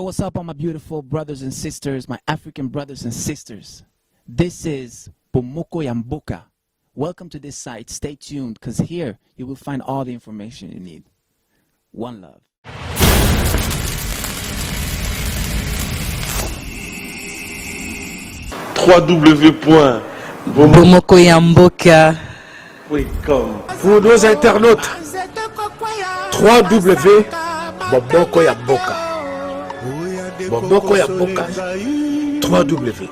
what's up, all my beautiful brothers and sisters, my African brothers and sisters? This is Bomoko ya Mboka. Welcome to this site. Stay tuned because here you will find all the information you need. One love. www.bomokoyamboka.com Pour nos internautes, 3W Bomoko ya Mboka. Bomoko ya Mboka 3W.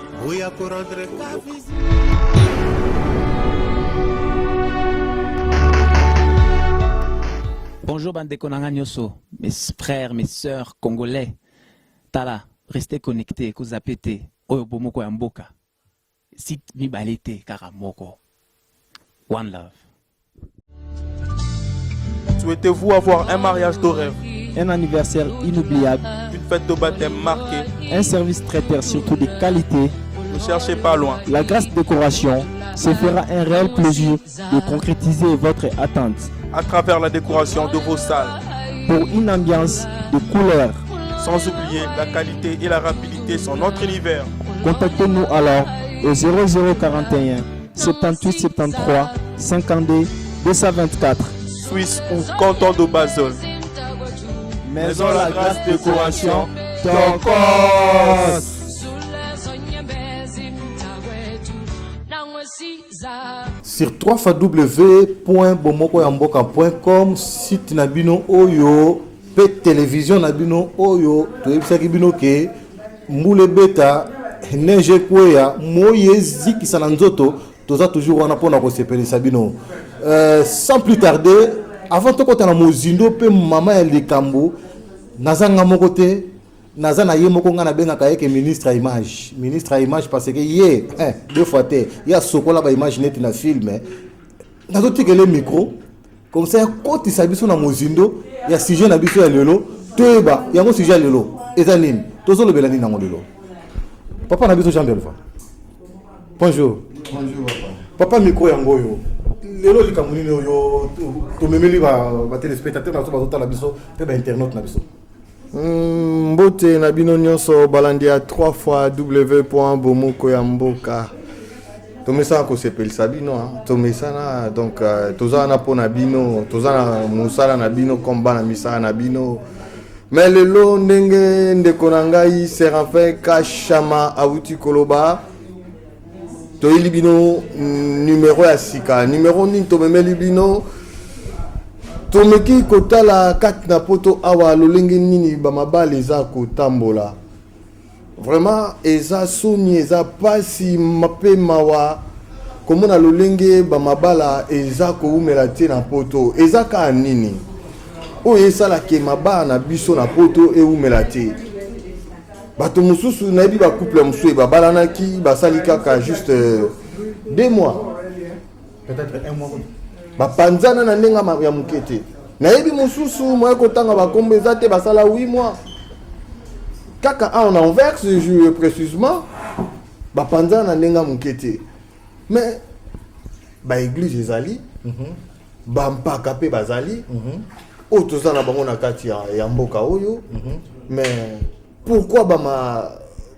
Bonjour bandeko na nga nyoso, mes frères, mes sœurs congolais. Tala, restez connectés, kozapper te. Oyo Bomoko ya Mboka. Site mibale te kaka moko. One love. Souhaitez-vous avoir un mariage de rêve, un anniversaire inoubliable, une fête de baptême marquée? Un service traiteur surtout de qualité? Ne cherchez pas loin. La Grâce Décoration se fera un réel plaisir de concrétiser votre attente à travers la décoration de vos salles pour une ambiance de couleurs. Sans oublier la qualité et la rapidité sont notre univers. Contactez-nous alors au 0041 78 73 52 224. Suisse ou canton de Basel. Maison La Grâce Décoration, Tokos. Sur www.bomokoyamboka.com, site na bino oyo pe télévision na bino oyo toyebisaki bino ke mbula ebeta, neige ekweya, moi ezikisa na nzoto, toza toujours wana mpona kosepelisa bino. Sans plus tarder, avant tokɔta na mozindo mpe mama ya likambo, naza nga moko te, naza na ye moko. Ngai nabengaka ye ke ministre ya image, ministre ya image, parce que ye deux fois te ye asokola baimage neti na film. Nazotikele micro comme ça yakotisa biso na mozindo ya sujet na biso ya lelo, toyeba yango. Sujet ya lelo eza nini? Tozolobela nini yango lelo? Papa na biso Jean Belva, bonjour. Bonjour papa. Papa, micro yango oyo. Lelo likambo nini oyo tomemeli batéléspectateur na biso bazotala biso mpe bainternaute na biso? Mbote na bino nyonso balandi ya 3 fois w point Bomoko ya Mboka. Tomesana kosepelisa bino, hein. Tomesana, donc toza wana mpo na bino, toza na mosala na bino comme bana misala na bino. Mais lelo, ndenge ndeko na ngai Séraphin Kashama awuti koloba, toyeli bino numero ya sika. Numero nini tomemeli bino? Tomeki kotala kati na Poto awa lolenge nini bamabala eza kotambola. Vraiment eza soni, eza pasi mpe mawa komona lolenge bamabala eza kowumela te na Poto. Eza kaka nini oyo esalaka mabala na biso na Poto ewumela te? Bato mosusu nayebi, bacouple mosusu babalanaki, basali kaka juste 2 mois, peut-être un mois. Bapanzana na ndenge ya moke te. Nayebi mosusu, moye kotanga bakombo eza te, basala 8 mois kaka awa na Anvers précisément, bapanzana na ndenge ya moke te. Mais baéglise ezali, bampaka mpe bazali oyo toza na bango na kati ya mboka oyo. Mais pourquoi bama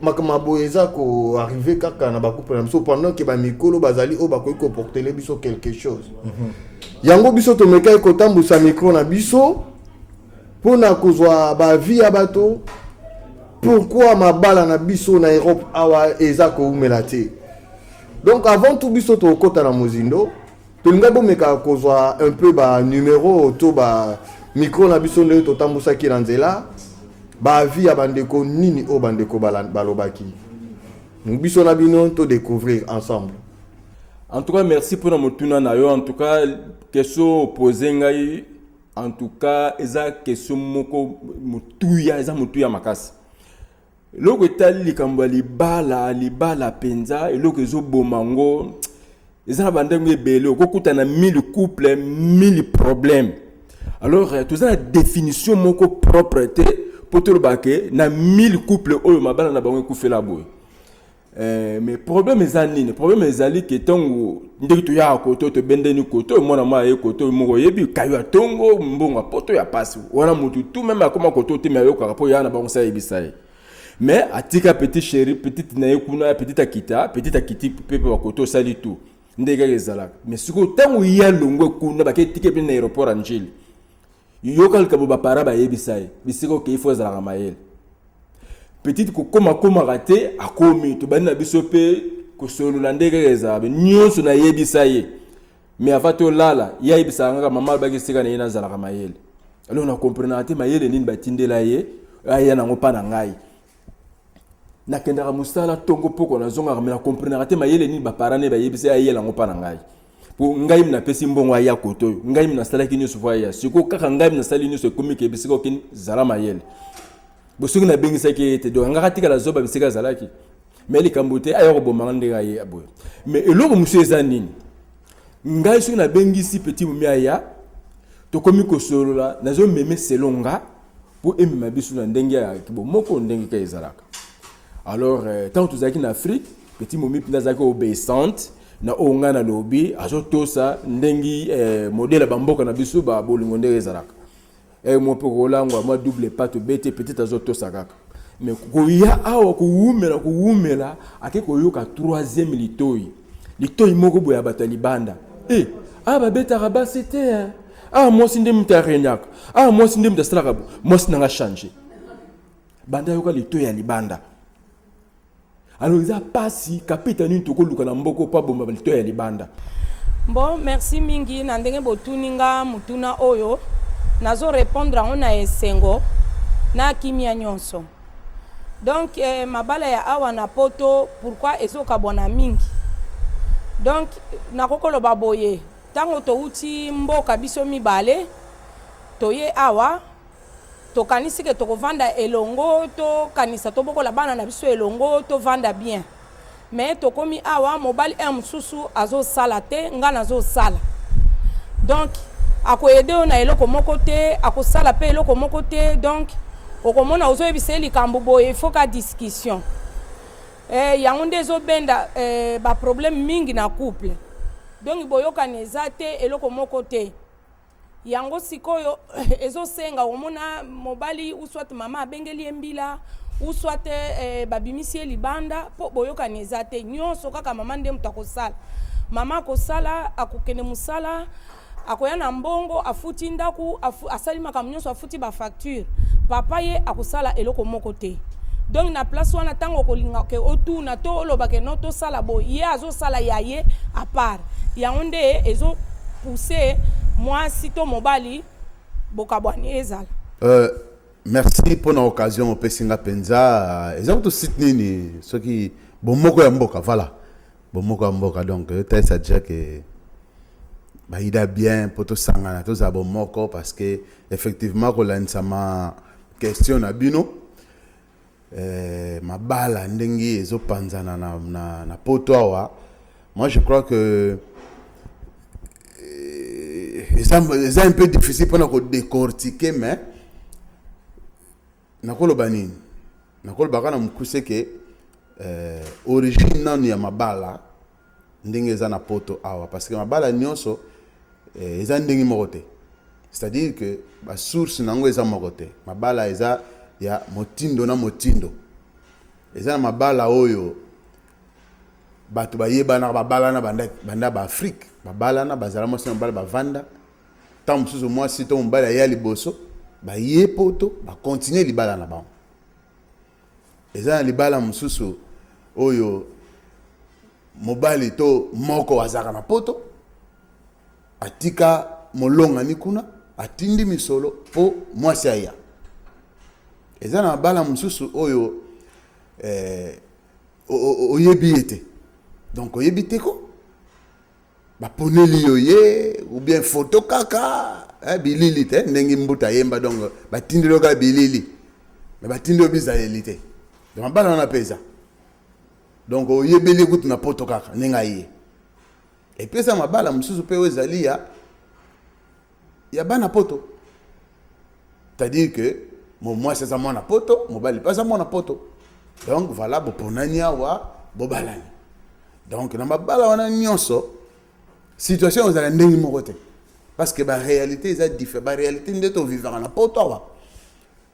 makambo boye eza koarriver kaka na bacouple na biso pendant ke bamikolo bazali oyo bakoki koportele biso quelque chose? Yango biso tomekaki kotambusa micro na biso mpona kozwa baavis ya bato, pourquoi mabala na biso na Europe awa eza koumela te. Donc avant tout, biso tokokɔta na mozindo, tolingai bomeka kozwa un peu banumero to bamicro na biso ndenge totambusaki na nzela, baavis ya bandeko, nini oyo bandeko balobaki, biso na bino todécouvrir ensemble. En tout cas, merci mpona motuna na yo. En tout cas, question pose ngai, en tout cas eza question moko motuya, eza motuya makasi. Eloko etali likambo ya libala, libala mpenza, eloko ezoboma ngo eza na bandenge ebele. Okokuta na 1000 couple, 1000 problème. Alors toza na définition moko propre te mpo toloba ke na 1000 couple oyo mabala na bango ekufela boye. Mais problème eza nini? Problème ezali ke ntongo ndenge toyaka koto, tobendeni koto, mwana mwa aye koto moko, oyebi kayo ya ntongo, mbongo ya Poto ya pasi wana, motu tu meme akóma koto te, me ayokaka mpo ya na bango sa yebisa ye. Mais atika petit chéri, petite na ye kuna, petite akita, petite akiti mpe mpe bakote osali tout ndenge kaka ezalaka. Mais sikoyo ntango ye alongwe kuna, bake tike mpe na aéroport ya Njili, yoka likambo bapara bayebisa ye bisika okei fo ezalaka mayele. Petite kokomakomaka te, akomi tobandi na biso mpe kosolola ndenge kaka ezalaka nyonso, nayebisa ye. Mais avant tolala, ye ayebisaka ngaka mama alobaki esika na ye nazalaka mayele. Alors na comprenaka te mayele nini batindela ye aya nango mpa na ngai. Nakendaka mosala ntongo poko, nazongaka, me na comprenaka te mayele nini baparent ne bayebisa ye ayela yango mpa na ngai. Po ngai napesi mbongo aya kote oyo, ngai nasalaki nyonso fo aya. Sikoyo kaka ngai nasali nyonso, ekomi ke bisika okeni zala mayele. Bo soki nabengisaki ye te, donc angaka tikala zoba bisika azalaki. Me likambo te aya kobomanga ndenge aye boye. Me eloko mosusu eza nini? Ngai soki nabengisi petit momi aya, tokomi kosolola, nazomeme selon nga mpo emema biso na ndenge ya bomoko ndenge ka ezalaka. Alors ntango tozalaki na Afrique, petit momi mpenza azalaki obéissante na oyo ngai nalobi, azotosa ndenge modèle ya bamboka na biso babolingo ndenge ezalaka. Mo mpe kolangwa mwa double pas tobete, peut-être azotosa kaka. Mais koya awa kowumela kowumela, ake koyoka troisième litoi, litoi moko boye ya bato ya libanda e awa babetaka basi te, awa mwasi nde moto aregnaka, awa mwasi nde moto asalaka. Mwasi nanga change banda yoka litoi ya libanda. Alors eza pasi kapita nini tokoluka na mboka mpo abomba litoi ya libanda? Bon, merci mingi na ndenge botuni nga motuna oyo. Nazo répondre yango na esengo na kimia nyonso. Donc mabala ya awa na Poto, pourquoi ezokabwana mingi? Donc nakoki koloba boye: ntango touti mboka biso mibale, toye awa, tokanisi ke tokovanda elongo, tokanisa tobokola bana na biso elongo, tovanda bien. Mais tokomi awa, mobali un mosusu azosala te, nga nazosala. Donc akoaider yo na eloko moko te, akosala mpe eloko moko te. Donc okomona ozoyebisa ye likambo boye, il faut ka discussion. Yango nde ezobenda baproblème mingi na couple. Donc boyokani eza te, eloko moko te. Yango sikoyo ezosenga omona mobali ou soit mama abengeli ye mbila ou soit babimisi ye libanda mpo boyokani eza te. Nyonso kaka mama nde moto akosala. Mama akosala, akokende mosala, akoya na mbongo, afuti ndako, asali makambo nyonso, afuti bafacture. Papa ye akosala eloko moko te. Donc na place wana, ntango okolinga ke otuna to oloba ke no, tosala boye, ye azosala ya ye à part. Yango nde ezopousse mwasi to mobali bokabwani ezala. Merci mpona occasion opesi nga mpenza. Eza kutu site nini soki Bomoko ya Mboka? Voilà, Bomoko ya Mboka. Donc etalisa déjà ke bayida bien mpo tosangana, tozala bomoko, parce que effectivement kolandisama question na bino, mabala ndenge ezopanzana na Poto awa, moi je crois que eza un peu difficile mpona kodécortiquer. Mais nakoloba nini? Nakoloba kaka na mokuse ke origine nanu ya mabala ndenge eza na Poto awa, parce que mabala nyonso eza ndenge moko te, c'est-à-dire que basource nango eza moko te. Mabala eza ya motindo na motindo. Eza na mabala oyo bato bayebanaka, babalana banda, banda baAfrique, babalana, bazala mwasi na mobali, bavanda. Ntango mosusu mwasi to mobali aya liboso, baye Poto, bakontinue libala na bango. Eza na libala mosusu oyo mobali to moko azalaka na Poto, atika molongani kuna, atindi misolo mpo mwasi aya. Eza na mabala mosusu oyo oyebi ye te, donc oyebi te ko baponeli yo ye ou bien photo kaka, bilili te ndenge mbuta ayemba. Donc batindeli yo kaka bilili, me batindi yo bizaleli te. Donc mabala wana mpe eza, donc oyebeli kutu na Poto kaka ndenge aye. Epesa mabala mosusu mpe oyo ezali ya bana Poto, c'est-à-dire que mwasi aza mwana Poto, mobali mpe aza mwana Poto. Donc voilà, boponani awa, bobalani. Donc na mabala wana nyonso, situation ezala ndenge moko te, parce que baréalité eza différent, baréalité nde tovivaka na Poto awa.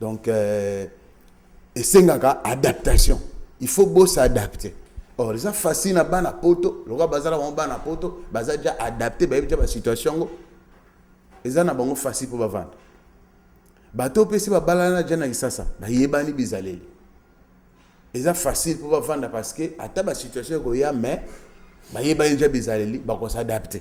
Donc Esengaka adaptation. Il faut bo s'adapter. Or eza facile na bana poto, lokola baza na bango bana poto, baza dejà adapte, bayebi dejà ba situation yango. Eza na bango facile mpo bavanda. Bato oyo mpe esi babalana dejà na Kisasa, bayebani bizaleli. Eza facile mpo bavanda parce que ata ba situation ekoya mais bayebani dejà bizaleli, bako s'adapter.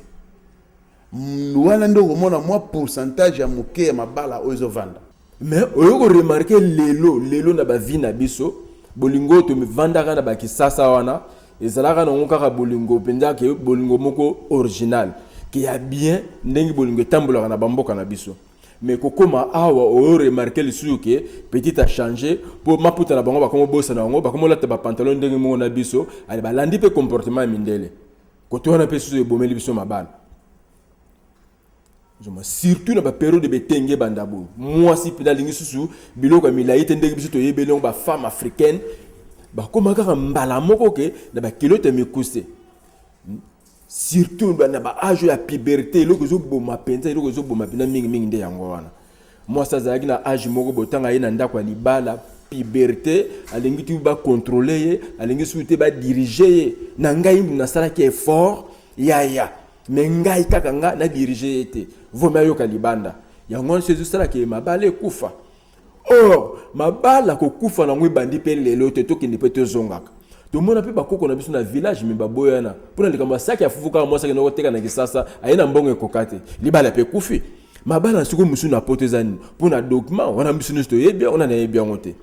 Wana nde okomona mwa pourcentage ya moke ya mabala oyo ezovanda. Mais oyo ko remarquer lelo, lelo na ba vie na biso, bolingo oyo tovandaka na ba Kisasa wana, ezalaka nango kaka bolingo mpenza ke bolingo moko original, ke ya bien ndenge bolingo etambolaka na ba mboka na biso. Mais kokoma awa oyo remarquer lisusu ke petit a changer po maputa na bango bakomo bosana yango, bakomo lata ba pantalon ndenge moko na biso, ale balandi pe comportement ya mindele. Kote wana pe susu ebomeli biso mabala. Zoma surtout na ba période betenge banda boye. Mwasi pe alingi susu biloko ya milayi te ndenge biso toyebeli yango ba femme africaine bakoma kaka mbala moko ke na ba culotte ya mikuse. Surtout na ba age ya puberté eloko ezoboma mpenza, eloko ezoboma mpenza mingi mingi nde yango wana. Mwasi azalaki na age moko botanga ye na ndako ya libala puberté, alingi tu ba contrôler ye, alingi susu te ba diriger ye. Na ngai nasalaki effort yaya, mais ngai kaka nga na diriger ye te, vaut mieux ayoka libanda. Yango wana ezosalaka ye mabala ekufa. Or mabala kokufa nango ebandi pe lelo te, tokende pe tozongaka. Tomona pe bakoko na biso na village mais baboyana mpona likambo ya saki ya fufu, kaka mwasi akende koteka na Kisasa, aye na mbongo ekoka te, libala pe ekufi. Mabala na sikoyo mosusu na poto eza nini? Mpona dogma wana biso nyonso toyebi yango, nani ayebi yango te.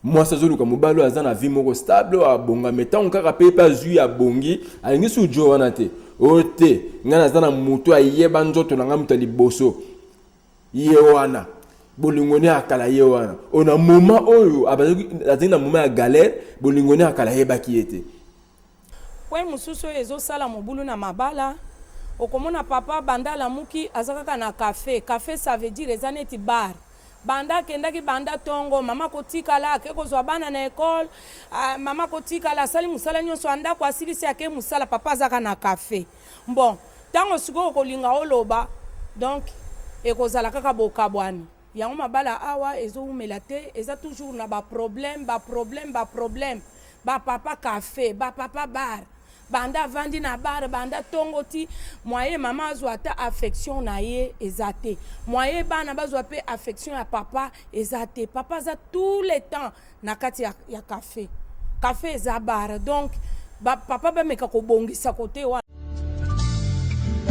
Mwasi azoluka mobali oyo aza na vie moko stable, oyo abonga, mais ntango kaka pe pe azwi abongi, alingi susu jo wana te. Oyo te, ngai naza na moto ayeba nzoto na ngai moto ya liboso ye wana, bolingo ne akala ye wana. Oyo na moment oyo azalaki na moment ya galère, bolingo ne akala ayebaki ye te. Point mosusu oyo ezo sala mobulu na mabala, okomona papa banda alamuki aza kaka na cafe, cafe ça veut dire eza neti bar, banda akendaki banda tongo, mama akotikala ake kozua bana na ecole, mama akotikala asali musala nionso ya ndaku asilisi ake musala, papa aza kaka na cafe. Bon tango sikoyo okolinga oloba donc ekozala kaka bokabwani. Yango mabala awa ezo wumela te, eza toujours na ba problème, ba problème, ba problème. Ba papa cafe, ba papa bar, banda avandi na bar banda tongo ti moyen mama azwa ata affection na ye eza te, moyen bana bazwa pe affection ya papa eza te. Papa aza tout le temps na kati ya, ya cafe. Cafe eza bar, donc ba papa bameka kobongisa kote wana.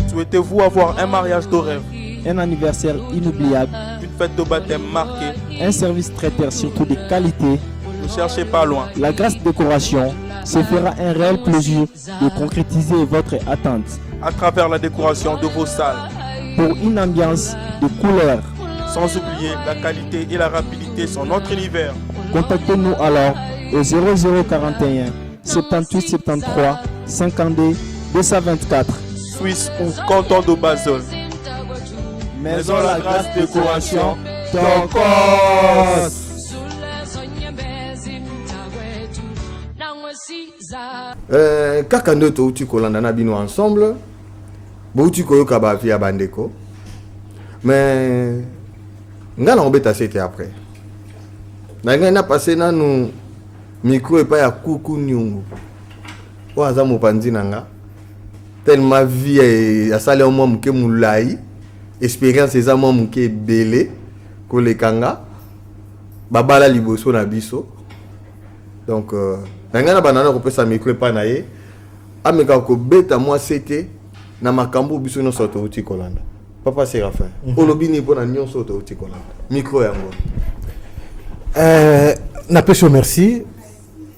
Souhaitez-vous avoir un mariage de rêve? Un anniversaire inoubliable? Une fête de baptême marquée? Un service traiteur surtout de qualité? Ne cherchez pas loin. La Grâce Décoration se fera un réel plaisir de concrétiser votre attente. À travers la décoration de vos salles. Pour une ambiance de couleurs. Sans oublier la qualité et la rapidité sont notre univers. Contactez-nous alors au 0041 78 73 52 224. Suisse ou canton de Basel. Maison La Grâce Décoration, Tokos. Euh, kaka nde touti kolanda na bino ensemble, bouti koyoka ba vie ya bandeko, mais nga na kobeta sete après na ngai na passe nanu micro epai ya kuku nyungu oyo aza mopanzi na nga tellement vie asali yango mwa moke molai, experience eza mwa moke ebele koleka nga, babala liboso na biso. Donc na ngai na banda na kopesa micro epai na ye ameka kobeta mwa sete na makambo biso nyonso touti kolanda. Papa Séraphin, olobi nini mpona nyonso oyo touti kolanda? Micro yango. Napesi yo merci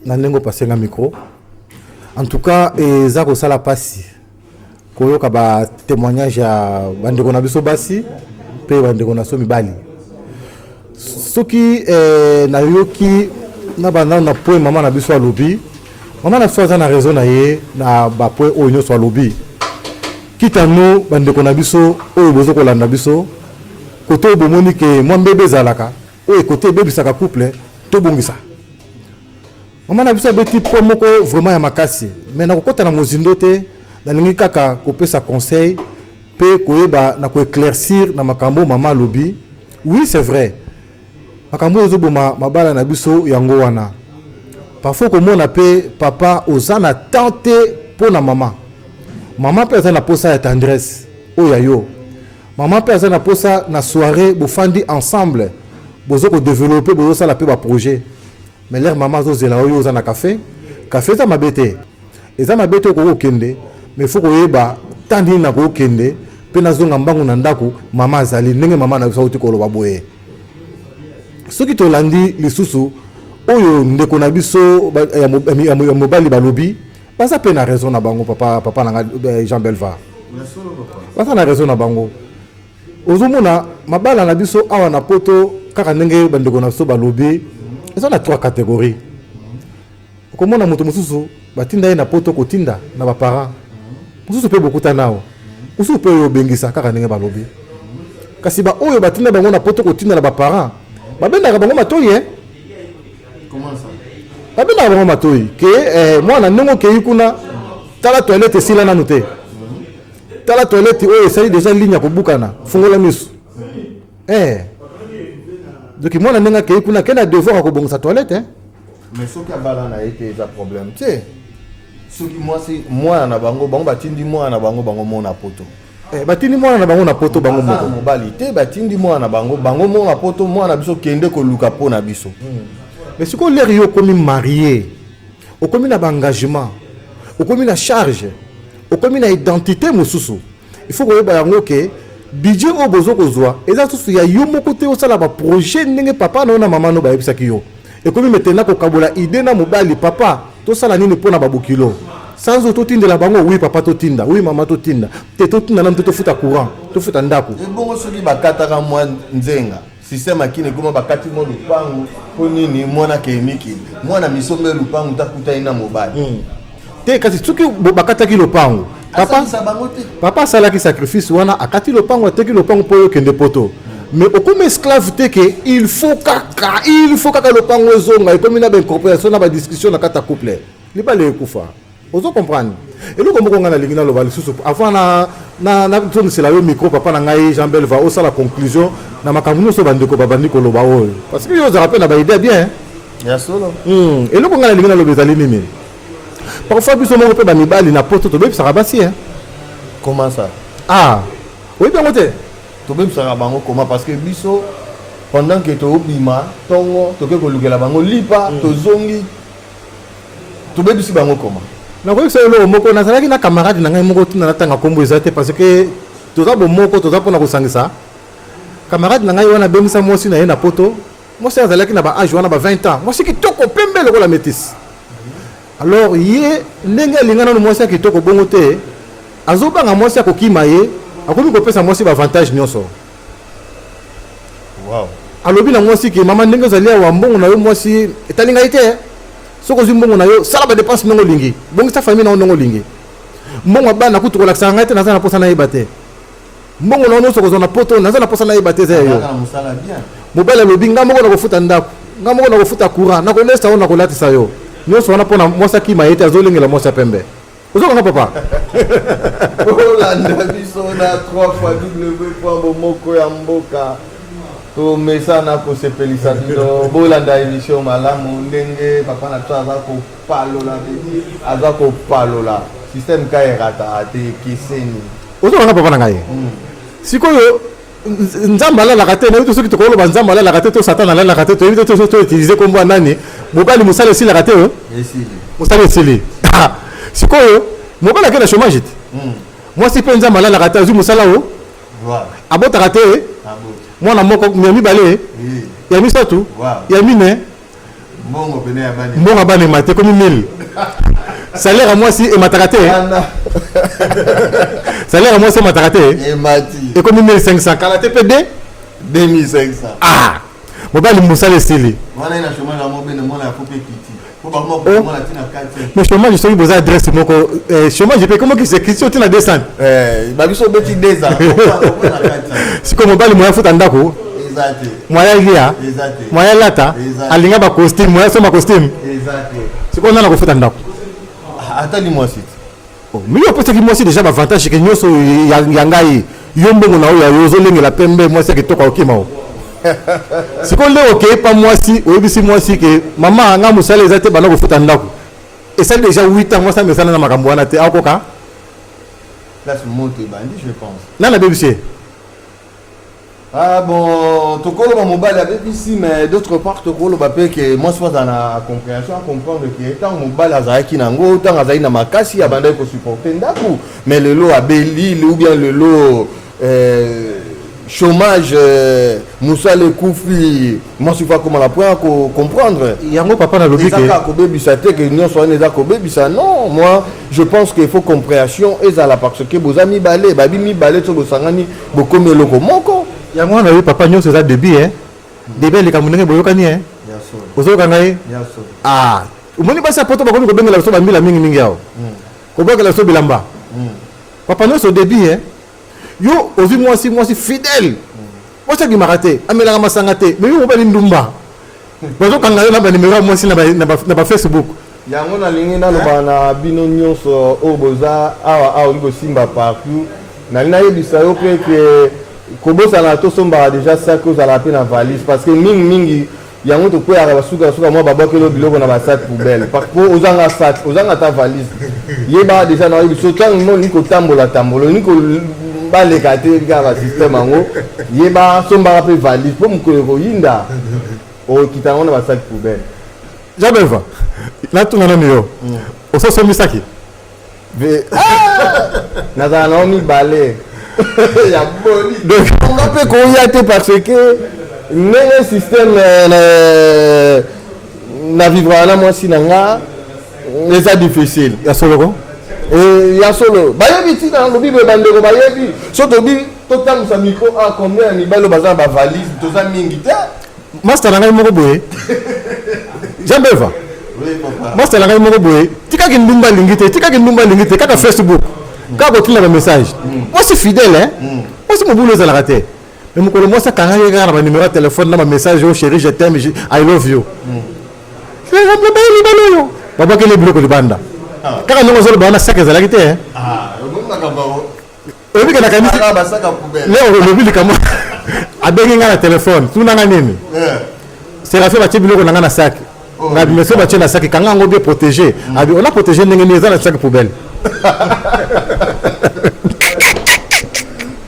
na ndenge opase nga micro. En tout cas eza kosala mpasi koyoka ba témoignage ya bandeko na biso basi mpe bandeko na biso mibali. Soki nayoki na banda na point mama na biso alobi, mama na biso aza na raison na ye na ba point oyo nyonso alobi. Kitano bandeko na biso oyo bozo kolanda biso kote oyo bomoni ke mwa mbebe ezalaka oyo kote ebebisaka couple, tobongisa. Mama na biso abeti point moko vraiment ya makasi, mais nakokɔta na mozindo te, nalingi kaka kopesa conseil mpe koyeba na koéclaircir na makambo mama alobi. Oui, c'est vrai. Makambo oyo ezoboma mabala na biso yango wana. Parfois okomona pe papa oza na temps te mpo na mama. Mama pe aza na posa ya tendresse oyo ya yo. Mama pe aza na posa na soiree bofandi ensemble bozo ko developper bozo sala pe ba projet. Mais l'heure mama azozela yo oza na cafe, cafe eza mabe te. Eza mabe te okoki kokende mais faut koyeba temps nini nakokende pe nazonga mbangu na ndako mama azali ndenge mama na biso auti koloba boye. Soki tolandi lisusu oyo ndeko na biso ya mobali balobi baza pe na raison na bango papa, papa na nga eh, Jean Belva baza na raison na bango. Ozomona mabala na biso awa na poto kaka ndenge bandeko na biso balobi eza na trois catégories. Okomona moto mosusu batinda ye na poto kotinda na ba parents mosusu mpe bokutana awa mosusu mpe oyo obengisa kaka ndenge balobi. Kasi ba oyo batinda bango na poto kotinda na ba parents babendaka bango matoyi eh? Babendaka bango matoyi ke eh, mwana ndenge okei kuna tala toilette esila nanu te, tala toilette oyo esali deja ligne ya kobukana, fungola miso eh. Donc mwana ndenge akei kuna akei na devoir ya kobongisa toilette eh? Mais soki abala na ye te eza problème te. Soki mwasi mwana na bango bango batindi mwana na bango bango mona poto. Eh, batindi mwana na bango na poto bango moko. Mobali te batindi mwana na bango bango mona poto mwana biso kende koluka po na biso. Mais sikoyo lere yo okomi marié, okomi na ba engagement, okomi na charge, okomi na identité mosusu. Il faut koyeba yango ke budget oyo bozo kozwa eza susu ya yo moko te, osala ba projet ndenge papa na yo na mama no bayebisaki yo. Ekomi maintenant kokabola idée na mobali, papa tosala nini mpo na babokilo sans oyo totindela bango? Oui papa totinda, oui mama totinda te, totinda nanu te, tofuta courant, tofuta ndako. Ebongo soki bakataka mwa nzenga système akini ekoma bakati mwa lupangu mpo nini mwana akei mikili mwana misombe lupangu takutani na mobali. Te, kasi soki bakataki lopango papa, papa asalaki sacrifice wana, akati lopango, ateki lopango mpo oyo okende poto. Mais okomi esclave te ke il faut kaka, il faut kaka lopango ezonga. Ekomi na baincorporation na badiscussion na kati ya couple, libala ekufa. Ozo comprendre eloko moko ngai nalingi naloba lisusu avant nazongisela yo micro papa na ngai Jean Belva, osala conclusion na makambo nyonso bandeko babandi koloba oyo, parce que yo ozalaka mpe na baidée bien ya solo. Eloko ngai nalingi naloba ezali nini? Parfois biso moko mpe bamibali na poto tobebisaka basi hein. Comment ça? Ah, oyebi yango te? Tobebisaka bango comment? Parce que biso pendant que tobima ntongo toke kolukela bango lipa, tozongi tobebisi bango comment? Nakoyebisa yo eloko moko. Nazalaki na camarade na ngai moko, ntina natanga nkombo eza te parce que toza bomoko, toza mpona kosangisa. Camarade na ngai wana abengisa mwasi na ye na poto. Mwasi azalaki na ba age wana ba 20 ans, mwasi kitoko pembe lokola métis. Alors ye ndenge alinga nanu mwasi ya kitoko bongo te, azobanga mwasi akokima ye, akomi kopesa mwasi ba avantage nyonso. Wow. Alobi na mwasi ke mama, ndenge ozali awa, mbongo na yo mwasi etali ngai te. Soki ozwi mbongo na yo, sala ba dépense ndenge olingi, bongisa famille na yo ndenge olingi. Mbongo ya bana kutu kolakisaka ngai te, naza na mposa nayeba te. Mbongo na yo nyonso kozwa na poto, naza na mposa nayeba te, eza ya yo. Mobali alobi ngai moko nakofuta ndako, ngai moko nakofuta courant, nakolesa yo, nakolatisa yo. Nyonso wana mpona mwasi akima ye te, azolengela mwasi ya pembe. Ozokanga papa? Olanda biso na 3 fois w point bomoko ya mboka. Tomesana kosepelisa bino. Bolanda émission malamu ndenge papa na biso aza kopalola, bedi aza kopalola système ka erata te ekeseni. Ozokanga papa na ngai? Sikoyo Nzambe alalaka te, nayebi te soki tokoloba Nzambe alalaka te to Satan alalaka te, toyebi te to utiliser kombo ya nani. Mobali mosala esilaka te, mosala esili. Sikoyo mobali ake na chômage te, mwasi mpe Nzambe alalaka te, azwi mosala o abotaka te, mwana moko ya mibale ya misato ya mine, mbongo ya bana emate ekomi 1000. Salaire ya mwasi emataka te, salaire ya mwasi emataka te, ekomi 1500, kala te mpe de 2500. Ah, mobali mosala esili. Mais chômage soki boza adresse moko, chômage mpe ekomi okisi otina 200. Babiso obeti 2 ans. Sikoyo mobali moya afuta ndako, moya lia, moya lata, alinga ba costume, moya asomba costume. Sikoyo nana kofuta ndako? Atali mwasi te. Mais yo opesaki mwasi déjà bavantage ke nyonso ya ngai, yo mbongo na oyo ya yo ozolengela pembe, mwasi ya kitoko akokima o. Sikoyo nde okei pa mwasi, oyebisi mwasi ke mama nga mosala eza te, banda kofuta ndako. Esali deja 8 ans, mwasi amesana na makambo wana te, akoka? Place moto ebandi, je pense. Nani abebisi ye? Ah bon, tokoloba mobali abebisi, mais d'autre part tokoloba mpe ke mwasi mpo azala na compréhension, acomprendre ke ntango mobali azalaki nango, ntango azalaki na makasi, abandaki kosupporte ndako, mais lelo abeli ou bien lelo chômage, mosala ekufi, mwasi fo akóma na point comprendre yango. Papa, nalobi eza kaka kobebisa te, ke nyonso wana eza kobebisa. Non, moi je pense qu'il faut compréhension ezala, parce que boza mibale, babi mibale so bosangani, bokomi eloko moko. Yango wana nalobi, papa, nyonso eza début, hein, début ya likambo ndenge boyokani, hein. Ozoyoka ngai? Ah, omoni basi ya poto bakomi kobengela biso bambila mingimingi awa, kobwakela biso bilamba. Papa, nyonso début, hein. Yo ozwi mwasi, mwasi fidèle, mwasi abimaka te, amelaka masanga te, mais yo mobali ndumba, bazokanga yo na banimero ya mwasi na bafacebook. Yango nalingi naloba na bino nyonso oyo boza awa, awa olingi kosimba partout, nalingi nayebisa yo mpe ke kobosana tosombaka déjà sac, ozala mpe na valise, parce que mingimingi yango tokweyaka basuka suka mwa babwakeli biloko na basac poubelle, po ozanga sac, ozanga ata valise. Yeba déjà na oyebi so ntango mo olingi kotambola tambola, olingi baleka te kaka basystème yango. Yeba sombaka mpe valise, mpo mokolo ekoyinda, okita yango na basac poubelle. Jabelva, natunga nanu yo, ososomisaki? Nazala nao mibale ya boni nga mpe koya te, parce que ndenge système na vivre na mwasi na nga eza difficile. Ya soloko? Ya solo, bayebi ntina nalobi boye. Bandeko bayebi, so tobi totangisa micro a combien ya mibali oyo baza na bavalise, toza mingi te. Master na ngai moko boye, Jean Belva, master na ngai moko boye, tikaki ndumba alingi te, tikaki ndumba alingi te, kaka Facebook, kaka kotinda bamessage. Mwasi fidèle, hein, mwasi mobulu ezalaka te, mais mokolo mwasi akangaki kaka na banimero ya telefone na bamessage: "Oh chéri, je t'aime, I love you." Libala oyo babwakeli biloko libanda kaka ndenge ozoloba wana, sac ezalaki te. Oyebi ke nakanisi leo olobi likambo, abengi ngai na telefone, tunanga nini, Séraphin, batie biloko na ngai na sac na bimeso, batie na sac, kanga yango bien protégé. Abi on a protégé ndenge nini? Eza na sac poubelle.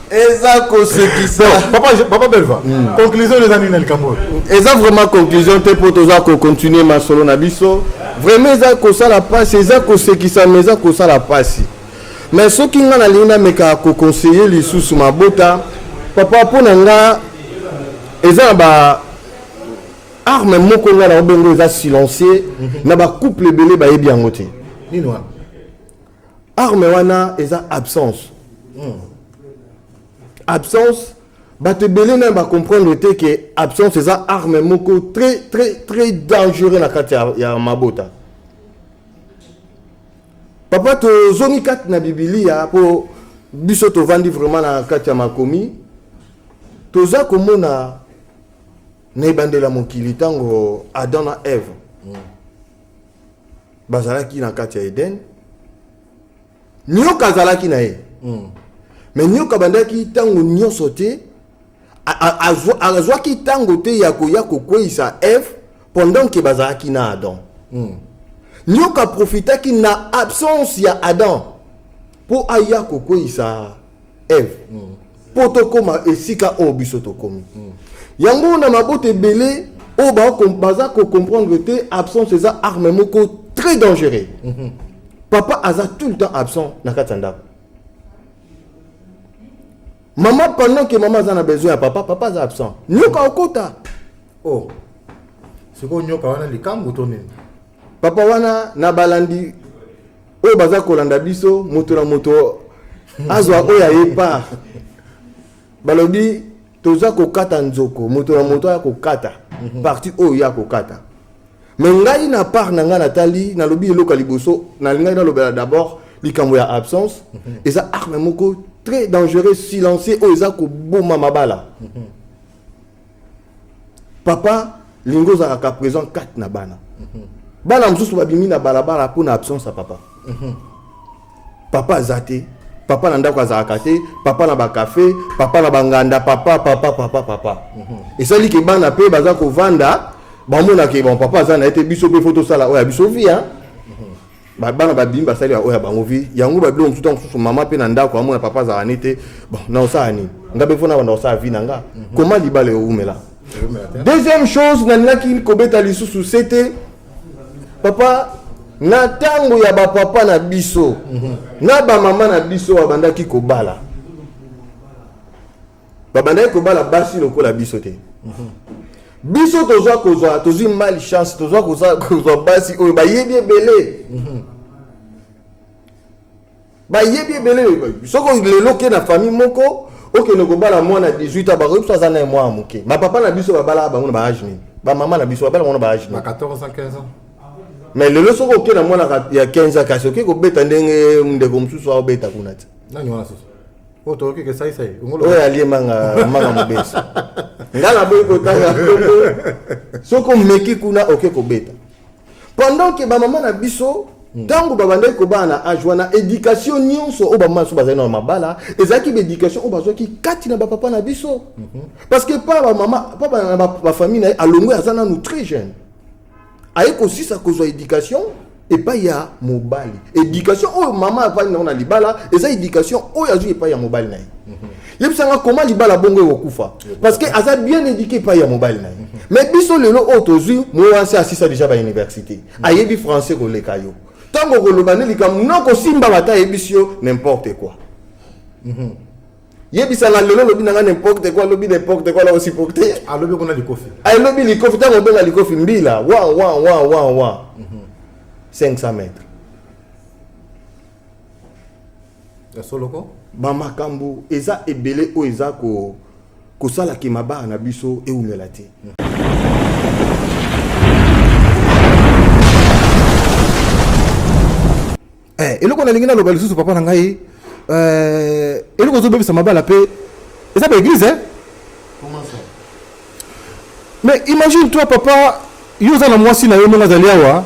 Eza kosekisa. Papa, papa Belva, conclusion eza nini na likambo oyo? Eza vraiment conclusion te, mpo toza kocontinue masolo na biso. Vraiment eza kosala mpasi, eza kosekisa, mais eza kosala mpasi. Mais soki nga nalingi nameka koconseiller lisusu mabota, papa, mpo na nga eza na ba arme moko nga na obengo eza silencieux na bacouple ebele bayebi yango te. Nini wana? Arme wana eza absence. Absence, bato ebele na bacomprendre te ke absence eza arme moko très très très dangereux na kati ya mabota. Papa, tozongi kati na Bibilia, mpo biso tovandi vraiment na kati ya makomi. Toza komona na ebandela ya mokili, ntango Adam na Eve bazalaki na kati ya Eden, nyoka azalaki na ye. Mais nyoka abandaki ntango nyonso te, azwaki ntango te ya koya kokweyisa Eve pendant ke bazalaki na Adam. Nyoka profitaki na absence ya Adam mpo aya kokweyisa Eve, mpo tokóma esika oyo biso tokomi. Yango na mabota ebele oyo baza kocomprendre te, absence eza arme moko très dangereux. Papa aza tout le temps absent na kati ya ndako, mama, pendant que mama aza na besoin ya papa, papa aza absent, nyoka okota. Oh, sikoyo nyoka wana likambo to nini? Papa, wana na balandi oyo baza kolanda biso, moto na moto azwa oyo aye part. Balobi toza kokata nzoko, moto na moto aya kokata partie oyo ya kokata. Mais ngai na part na ngai natali, nalobi eloko ya liboso nalingai nalobela d'abord likambo ya absence. Eza arme moko très dangereux, silencieux, oyo eza koboma mabala. Papa, lingi ozalaka présent kati na bana. Bana mosusu babimi na balabala mpo na absence ya papa. Papa aza te, papa na ndako azalaka te, papa na bakafe, papa na banganda, papa, papa, papa, papa. Esali ke bana mpe baza kovanda, bamona ke bon, papa aza na ye te, biso mpe fo tosala oyo ya biso vie, hein. Bana babimi, basali oyo ya bango vie. Yango babiloko mosusu, ntango mosusu mama mpe na ndako amona papa azala ne te, bon, na osala nini? Nga mpe fo na banda kosala vie na nga. Koma libala ewumela. Deuxième chose nalingaki kobeta lisusu sete, papa, na ntango ya bapapa na biso na bamama na biso, babandaki kobala, babandaki kobala basi lokola biso te. Biso tozwa kozwa, tozwi mal chance, tozwa kozwa basi oyo bayebi ebele, bayebi ebele. Soki lelo oke na famille moko, okende kobala mwana 18 ans, bakoyebi biso aza na ye mwana moke. Bapapa na biso babalaka bango na baage nini? Bamama na biso babala bango na baage nini? Ba 14 ans, 15 ans. Mais lelo soki oke na mwana ya 15 ans, kasi oke kobeta ndenge ndeko mosusu aobeta kuna te. Nani wana susu oyo toyoki ke saisai? Oyo alie manga, manga mobesi, nga naboyi kotanga kombo. Soki omeki kuna, oke kobeta. Pendant ke bamama na biso, ntango babandaki kobala na age wana, éducation nyonso oyo bamama biso bazali na mabala ezalaki baéducation oyo bazwaki kati na bapapa na biso, parce que pa bamama pa na bafamille na ye alongwe, aza nanu très jeune, aye kosisa kozwa éducation epai ya mobali. Éducation oyo mama avandi nango na libala eza éducation oyo azwi epai ya mobali na ye. Yebisanga koma libala bongo ekokufa? Parce que aza bien éduqué epai ya mobali na ye. Mais biso lelo oyo tozwi mwasi asisa déjà bauniversité, ayebi français koleka yo. Ntango okoloba nde likambo nokosimba bata, ayebisi yo n'importe quoi. Yebisanga lelo, olobi nanga n'importe quoi, alobi n'importe quoi, la osupporte? Alobi kuna likofi. Alobi likofi. Ntango obenga likofi mbila wa wa wa wa wa 500 mètres. Ya soloko. Bamakambo eza ebele oyo eza kosalaki mabala na biso ewumela te. Eloko nalingi naloba lisusu, papa na ngai, eloko ozobebisa mabala mpe eza baeglise, eh? Mais imagine toi, papa, yo oza na mwasi na yo ndenge azali awa.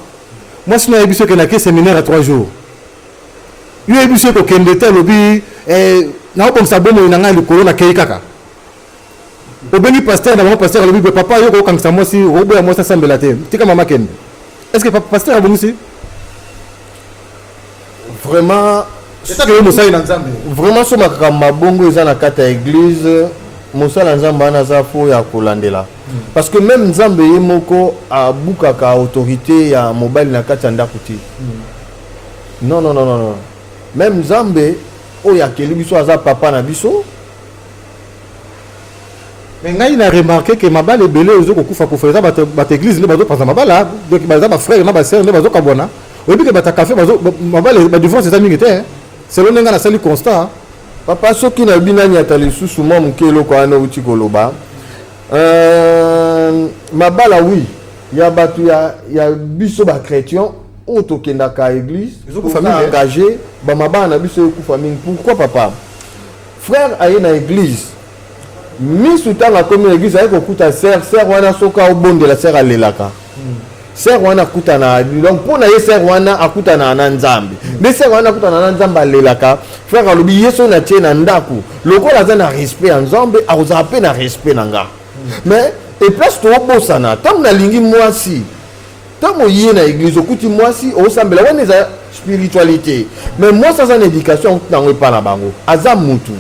Mwasi na yebi soki nake séminaire ya 3 jours, yo yebi soki kokende te, alobi eh, naobongisa bomoi na ngai likolo, nakei kaka. Obengi pasteur na bango, pasteur alobi boye: "Papa, yo kokangisa mwasi, okoboya mwasi asambela te, tika mama kende." Est ce que pasteur abongisi? Vraiment. Etaka yo mosali na Nzambe. Vraiment, so makambo mabongo eza na kati ya église, mosala ya Nzambe wana aza fo ya kolandela, parce que même Nzambe ye moko abukaka autorité ya mobali na kati ya ndako te. Non, non, non, non, non. Même Nzambe oyo akeli biso, aza papa na biso. Mais ngai na remarqué ke mabala ebele ozo kokufa kufa eza bato, bato église nde bazopanza mabala. Donc baza bafrère na basœur nde bazokabwana. Oyebi ke bato ya café bazo mabala, badivorce eza mingi te, hein. Selon ndenge nasali constat. Papa, soki nayebi naniata lisusu mwa moke eloko wana outi koloba, mabala, oui, ya bato ya biso bachrétien oyo tokendaka église, Ezokufa mingi, eh? Engagé, bamabala na biso ekufa mingi. Pourquoi, papa? Frère aye na église, misu ntango akomi na église, aye kokuta sœur. Sœur wana, soki aobondela, sœur alelaka. Sœur wana akutana, donc mpo na ye sœur wana akutanaka na Nzambe nde. Sœur wana akutana na Nzambe, alelaka. Frère alobi ye soki natie na ndako, lokola aza na respect ya Nzambe, akozala mpe na respect na nga. Mais eplace toobosana, ntango nalingi mwasi, ntango ye na église okuti mwasi osambela, wana eza spiritualité. Mais mwasi aza na éducation nango epa na bango, aza mutu.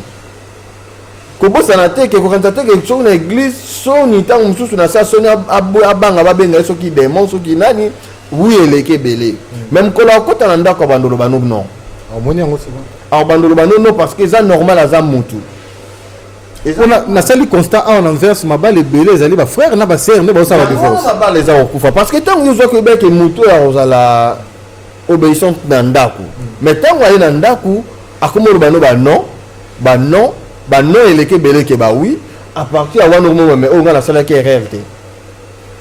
Kobosana te ke kokanisa te ke soki na église soni, ntango mosusu na sa soni abanga babenga ye soki démon, soki nani. Wi, eleki ebele. Mais mokolo akota na ndako ya bandolo bano, non. Omoni yango sika. Alors bandolo bano, non, parce que eza normal, aza mutu. Mpona nasali constat awa na Anvers, mabala ebele ezali bafrère na basœur nde bazosala badivorce. Mabala eza kokufa parce que ntango yo ozwaki, oyebaki motu oyo akozala obéissante na ndako. Mais ntango aye na ndako, akomi oloba no banon, banon, banon eleki ebele ke bawi. À partir ya wana okomoma, mais oyo ngai nasalaki erreur te.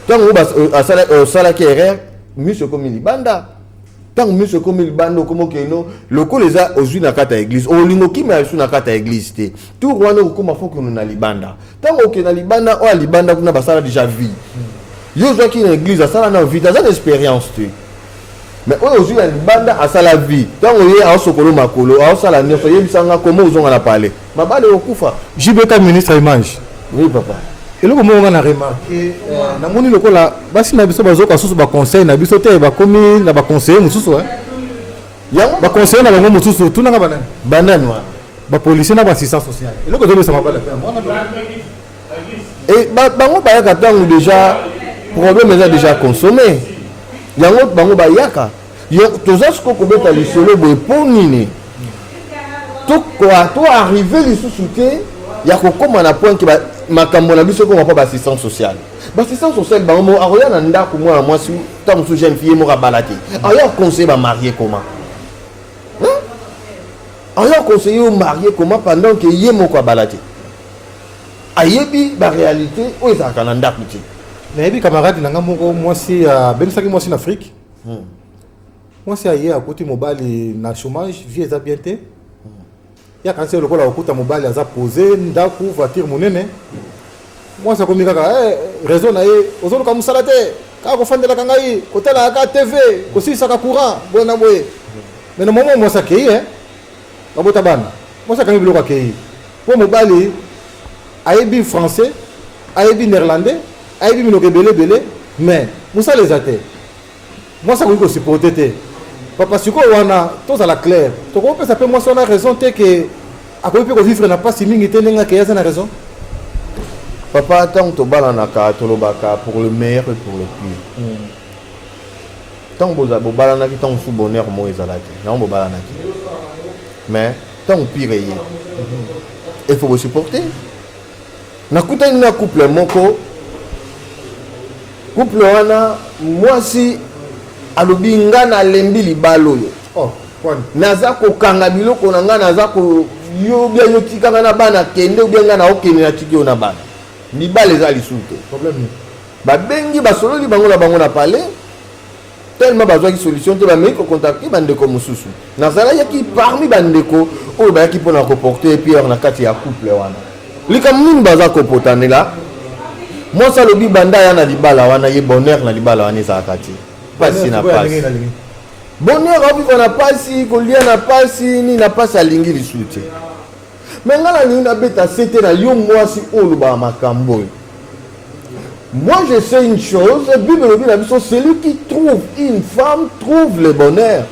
Ntango oyo osalaki erreur, miso ekomi libanda. Ntango miso ekomi libanda, okomi okeno lokola eza ozwi na kati ya église, olingi okima lisu na kati ya église te. Tour wana okokoma fo okende na libanda. Ntango okende na libanda, oyo ya libanda kuna basala déjà vie. Yo ozwaki na église, asala na vie te, aza na expérience te. Mais oyo ozwi na libanda asala vie. Ntango ye aosokolo makolo, aosala nyonso, yebisanga komo ozonga na palais, mabala ekokufa. JBK, ministre image. Oui, papa. Eloko moko nga na remarke, namoni lokola basi na biso bazoka susu baconseil na biso te, bakomi na baconseiller mosusu, eh. Yango baconseiller na bango mosusu, tunanga banani. Banani wana? Bapolicier na baassistant social. Eloko ezobesa mabala mpe yango wana. E bango bayaka ntango déjà problème eza déjà consommé. Yango bango bayaka. Yo toza sikoyo kobeta lisolo boye mpo nini to arrive lisusu te ya kokóma na point ke makambo na biso ekóma mpo baassistance sociale. Baassistance sociale, bango moko akoya na ndako, mwana mwasi, ntango mosusu jeune fille moko abala te, akoya conseiller bamarie comment? Akoya conseiller yo marie comment pendant ke ye moko abala te, ayebi baréalité oyo ezalaka na ndako te? Nayebi camarade na nga moko, mwasi abengisaki mwasi na Afrique. Mwasi aye, akuti mobali na chômage, vie eza bien te. Ye akanisi lokola kokuta mobali aza posé, ndako, voiture monene. Mwasi akomi kaka raison na ye: ozoluka mosala te, kaka kofandelaka ngai, kotalaka kaka TV, kosilisaka courant, boye na boye. Mais na momo mwasi akei, babota bana, mwasi akangi biloko, akei, mpo mobali ayebi français, ayebi néerlandais, ayebi minoko ebele ebele, mais mosala eza te. Mwasi akoki kosupporter te. Papa, sikoyo wana tozala clair, tokopesa mpe mwasi wana raison te ke akoki mpe kovivre na mpasi mingi te ndenge akei, aza na raison? Papa, ntango tobalanaka, tolobaka pour le meilleur et pour le pire. Ntango bobalanaki, ntango mosusu bonheur moko ezalaki yango bobalanaki, mais ntango pire eye, il faut bosupporter. Nakutani na couple moko. Couple wana, mwasi alobi: nga nalembi libala oyo. Oh, kwani? Naza kokanga biloko na nga, naza ko yo bia, yo tikanga na bana, kende, obia nga na okende, natiki yo na bana, libala eza lisusu te. Problème nini? Babengi, basololi bango na bango na palais, tellement bazwaki solution te, bameki kocontacter bandeko mosusu. Nazalaki parmi bandeko oyo bayaki mpona koporter pierre na kati ya couple wana. Likambo nini baza kopotanela? Mwasi alobi banda aya na libala wana, ye bonheur na libala wana ezalaka te, pasi na pasi. Bonheur aovivre na pasi, kolia na pasi, nini na pasi, alingi lisusu te. Mais ngai nalingi nabeta sete na yo, mwasi oyo olobaka makambo oyo. Moi, je sais une chose, Bible elobi na biso: celui qui trouve une femme trouve le bonheur.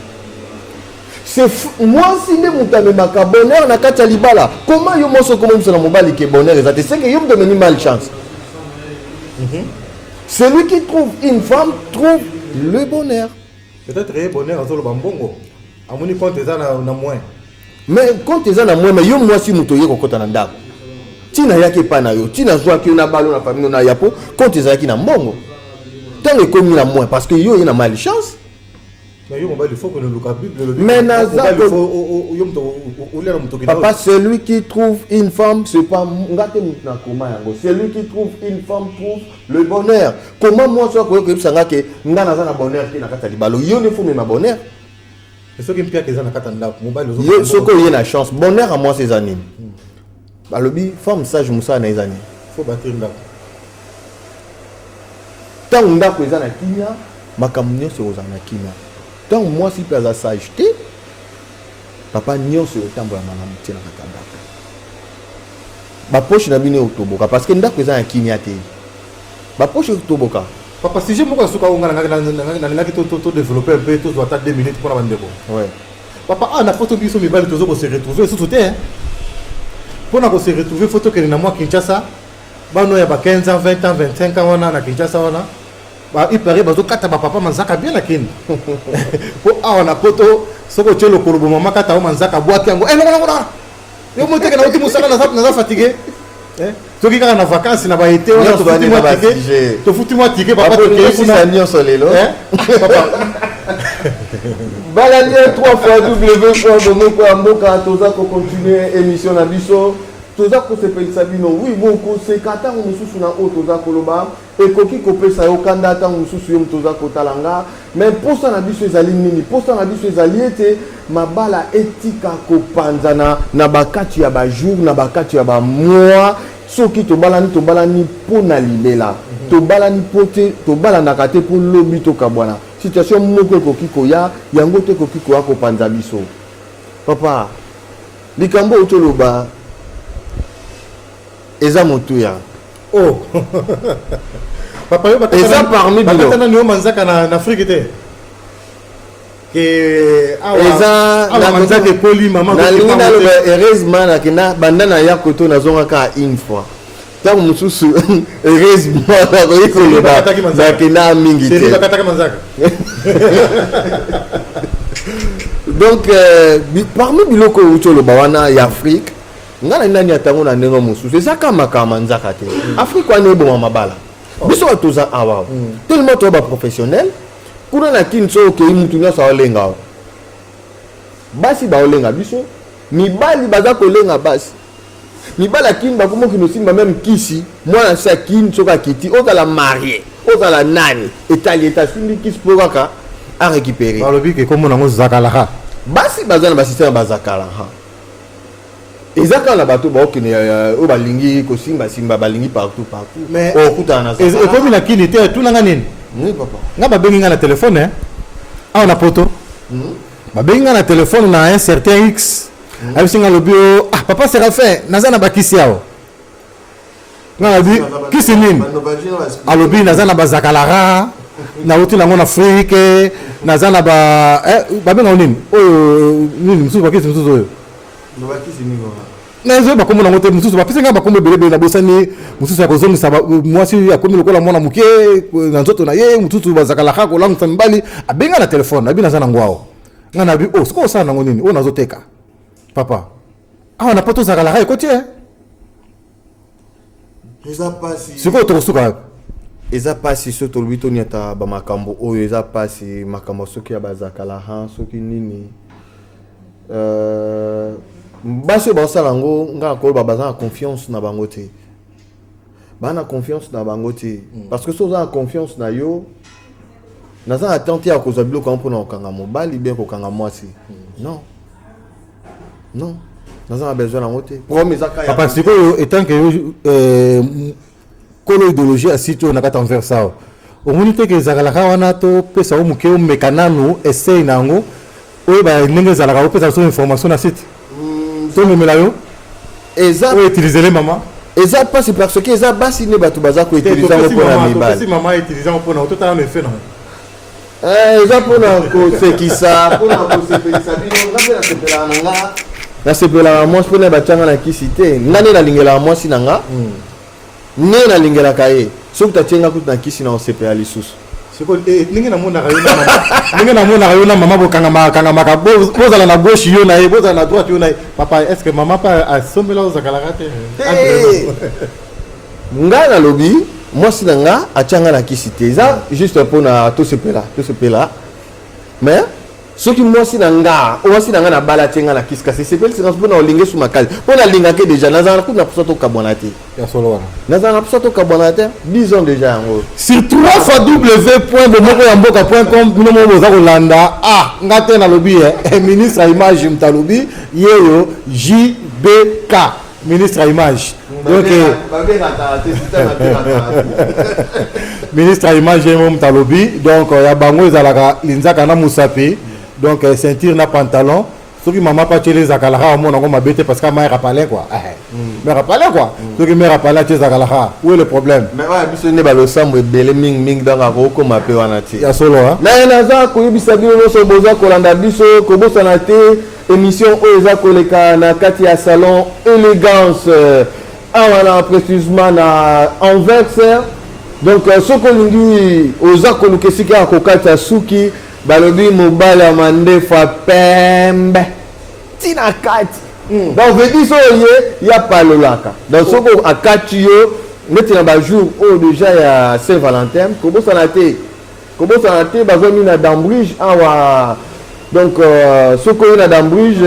C'est mwasi nde moto amemaka bonheur na kati ya libala. Comment yo mwasi okomomisa na mobali ke bonheur eza te? C'est que yo moto omemi malchance. Celui qui trouve une femme trouve le bonheur. Peut-être ye bonheur azoloba mbongo, amoni compte eza na moins. Mais compte eza na moins, mais yo mwasi moto oye kokɔta na ndako, ntina ayaki epai na yo, ntina azwaki yo na balo na famille na ya, po compte ezalaki na mbongo. Ntango ekomi na moins, parce que yo oye na malchance. Mais yo mobali, faut koluka Bible elobi. Mais naza mobali, faut yo moto olia na motoki. Papa, celui qui trouve une femme, c'est pas nga te moto na koma yango. Celui qui trouve une femme trouve le bonheur. Comment mwasi akoki koyebisa nga ke nga naza na bonheur te na kati ya libalo? Yo nde faut mema bonheur. Soki mpiaka eza na kati ya ndako, mobali Yo soki oye na chance, bonheur ya mwasi eza nini? Balobi femme sage, mosala na eza nini? Faut bâtir ndako. Ntango ndako eza na kimia, makambo nyonso ekozala na kimia. Ntango mwasi mpe aza sage te, papa, nyonso ekotambola malamu te na kati ya ndako. Bapoche na bino ekotoboka parce que ndako eza na kimia te, bapoche ekotoboka. Papa, sujet moko ya suka oyo nga nalingaki todévelopper un peu, tozwa ata 2 minutes mpona bandeko. Papa, awa na poto, biso mibali tozo kose retrouver lisusu te. Mpona kose retrouver, faut tokende na mwa Kinshasa. Bano ya ba 15 ans, 20 ans, 25 ans wana na Kinshasa wana, ipare bazokata bapapa manzaka bien na kini, mpo awa na poto, soki otie lokolo bomama kata o manzaka, abwaki yango elongolongola. Yo moteke nauti mosala, naza fatigué. Soki kaka na vacances na baete wana, tofuti mwa ticket, tofuti mwa ticket, papa, tokei kuna. Nyonso lelo. Papa. Balali 3 fois w point bomoko ya mboka. Toza kocontinuer émission na biso, toza kosepelisa bino. Oui, bokoseka ntango mosusu na oyo toza koloba, ekoki kopesa yo kanda ntango mosusu, yo moto oza kotala nga. Mais posa na biso ezali nini? Posa na biso ezali ete mabala etika kopanzana na bakati ya bajour, na bakati ya bamois. Soki tobalani, tobalani mpo na libela. Tobalani mpo te, tobalanaka te mpo lobi tokabwana. Situation moko ekoki koya, yango te ekoki koya kopanza biso. Papa, likambo oyo toloba eza motuya. Oh. Papa yo Eza parmi biloko. biloko. Nani yo manzaka na na Afrique te. Ke awa Eza awa manzaka ekoli mama nalingi naloba heureusement nakenda banda na ya koto nazonga kaka une fois ntango mosusu heureusement nakoki koloba Bakataki manzaka. nakenda mingi te bakataka manzaka. Donc parmi biloko oyo outi oloba wana ya Afrique, ngai na nani atango na ndenge mosusu eza kaka makambo manzaka te. Afrique wana eboma mabala. Biso bato toza awa tellement toza baprofessionnel. Kuna na Kini, so okei, mutu nyonso aolenga awa. Basi baolenga biso, mibali baza kolenga basi. Mibali ya Kini bakoma okende osimba même kisi. Mwana si akini, soki akiti, ozala marié, ozala nani, etali ete asimbi kisi mpo kaka arécupérer. Balobi ke komona yango zakalaka. Basi baza na basystème ya bazakala ha. Eza kaka na bato baokende oyo balingi kosimbasimba, balingi partout partout. Mais okutana na zakala. Ekomi na Kini te, tunanga nini? Oui, papa. Nga babengi nga na telefone eh. Awa na poto babengi nga na telefone na un certain X, ayebisi nga, alobi: "O ah, papa Séraphin, naza na bakisi awa." Nga nalobi: "Kisi nini?" Alobi: "Naza na bazakalara, nauti nango na Afrique, naza na ba babenga nini oyo, nini mosusu, bakisi mosusu oyo." Nazoyeba bakombo nango te. Mosusu bapesi nga bakombo ebele ebele, nabosani. Mosusu ya kozongisa mwasi akomi lokola mwana moke na nzoto na ye, mosusu bazakalaka kolangisa mibali. Abenga na telefone, abi: "Naza nango awa." Nga nabi: "O sikoyo osala nango nini?" "Oyo nazoteka, papa, awa na poto ozakalaka ekoti e." Eza pasi. Sikoyo tokosuka wapi? Eza pasi. So tolobi toniata bamakambo oyo, eza pasi. Makambo soki ya bazakala ha, soki nini, basi oyo bazosala yango, nga na koloba baza na confiance na bango te. Baza na confiance na bango te, parce que so oza na confiance na yo, naza na tente ya kozwa biloko yango mpona kokanga mobali bien kokanga mwasi. Non, non, naza na besoin nango te. Problème eza kaka Papa, sikoyo étant que yo kolo idéologie ya site oyo na kati Anvers awa, omoni te ke ezakalaka wana topesa yo moke, omeka nanu essai na yango, oyeba ndenge ezalaka, opesa biso information na site, tomemela yo eza oyo utilisele mama? Eza mpasi, parce que eza basi nde bato baza koutiliser yango mpona mibali. Topesi mama utiliser yango mpona totala no effet nango. Eza mpona kosekisa, mpona kosepelisa bino. Nga mpe nasepelaka na nga, nasepelaka mwasi mpona batianga na kisi te. Nga nde nalingelaka mwasi na nga, nde nalingelaka ye. Soki tatie nga kutu na kisi, na kosepela lisusu. Sikoyo ndenge namonaka yo na mama bokangamaka kangamaka, bozala na gauche yo na ye, bozala na droite yo na ye. Papa, est ce que mama mpe asombela ozakalaka te? Te. Ngai nalobi mwasi na nga atia nga na kisi te, eza juste mpona tosepela, tosepela. Mais soki mwasi na nga na bala atie nga na kisi, kasi esepelisi nga mpona olinga esu makasi, mpo nalingake déjà. Nazala na kutu na posa tokabwana te. Ya solo wana. Nazala na posa tokabwana te, 10 ans déjà yango. Sur 3 fois w point bomoko ya mboka point com, bino moko boza kolanda. Ah, nga te nalobi eh, ministre ya image moto alobi ye oyo JBK, ministre ya image. Donc Babengaka te, système abengaka. Ministre ya image ye mo moto alobi. Donc ya bango ezalaka linzaka na mosapi, donc ceinture na pantalon. Soki mama pa tieli ezakalaka, omona yango mabe te, parce que mère apalin quoi, mère apalin quoi. Soki mère apalin atie ezakalaka, où est le problème? Mais oyo biso nde balosambo ebele mingimingi, donc akokoma mpe wana te. Ya solo hein? Naye naza koyebisa bino nyonso boza kolanda biso, kobosana te émission oyo eza koleka na kati ya salon Élégance awa na précisement na Anvers. Donc soki olingi, oza koluka esika ya kokata suki, balobi mobali ya mandefa pembe ntina kati. Donc veut dire so oye ya palolaka. Donc soki akati yo neti na bajour oyo déjà ya Saint Valentin, kobosana te, kobosana te, bazwami na Dambridge awa. Donc soki oyo na Dambridge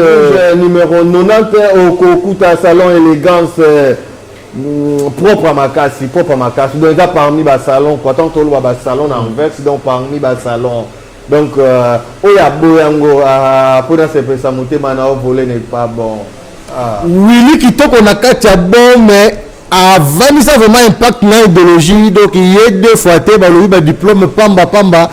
numéro 90, okokuta salon Élégance propre ya makasi, propre ya makasi. Donc eza parmi basalon quoi, tant toloba basalon na Anvers. Donc parmi basalon, donc oyo aboya yango mpona sepelisa motema na ovole n'est pas bon, ah. Willy Kitoko na kati ya bome avandisa vraiment impact na idéologie. Donc ye deux fois te, balobi badiplôme pamba pamba,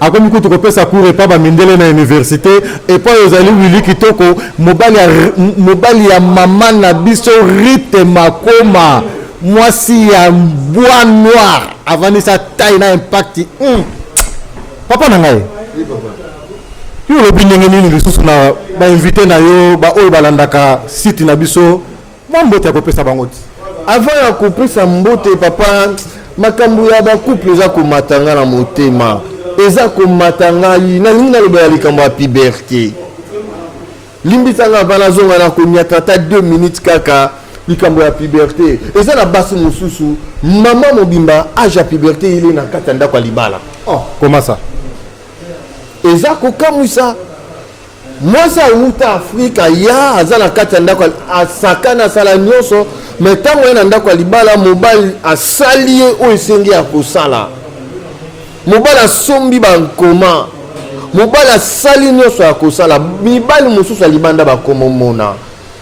akomi kutu kopesa cours epa bamindele na université. Epai ozali Willy Kitoko, mobali ya mama na biso Rite Makoma. Mwasi ya bois noir avandisa taille na impact. Papa na ngai. Yo olobi ndenge nini lisusu na ba invité na yo ba oyo balandaka site na biso mwa mbote ya kopesa bango ti? Avant ya kopesa mbote papa, makambo ya ba couple eza komata nga na motema, eza komata ngai, nalingi nalobela likambo ya puberté. Limbisa nga avant nazonga na koniata ata 2 minutes kaka likambo ya puberté. Eza na basi mosusu mama mobimba age ya puberté ile na kati ya ndako ya libala. Oh, comment ça? Eza kokamwisa. Mwasi awuta Afrika ya aza na kati ya ndako asakana asala nyonso, mais ntango ye na ndako ya libala mobali asali ye oyo esengi ya kosala. Mobali asombi bankoma, mobali asali nyonso ya kosala. Mibali mosusu ya libanda bakomomona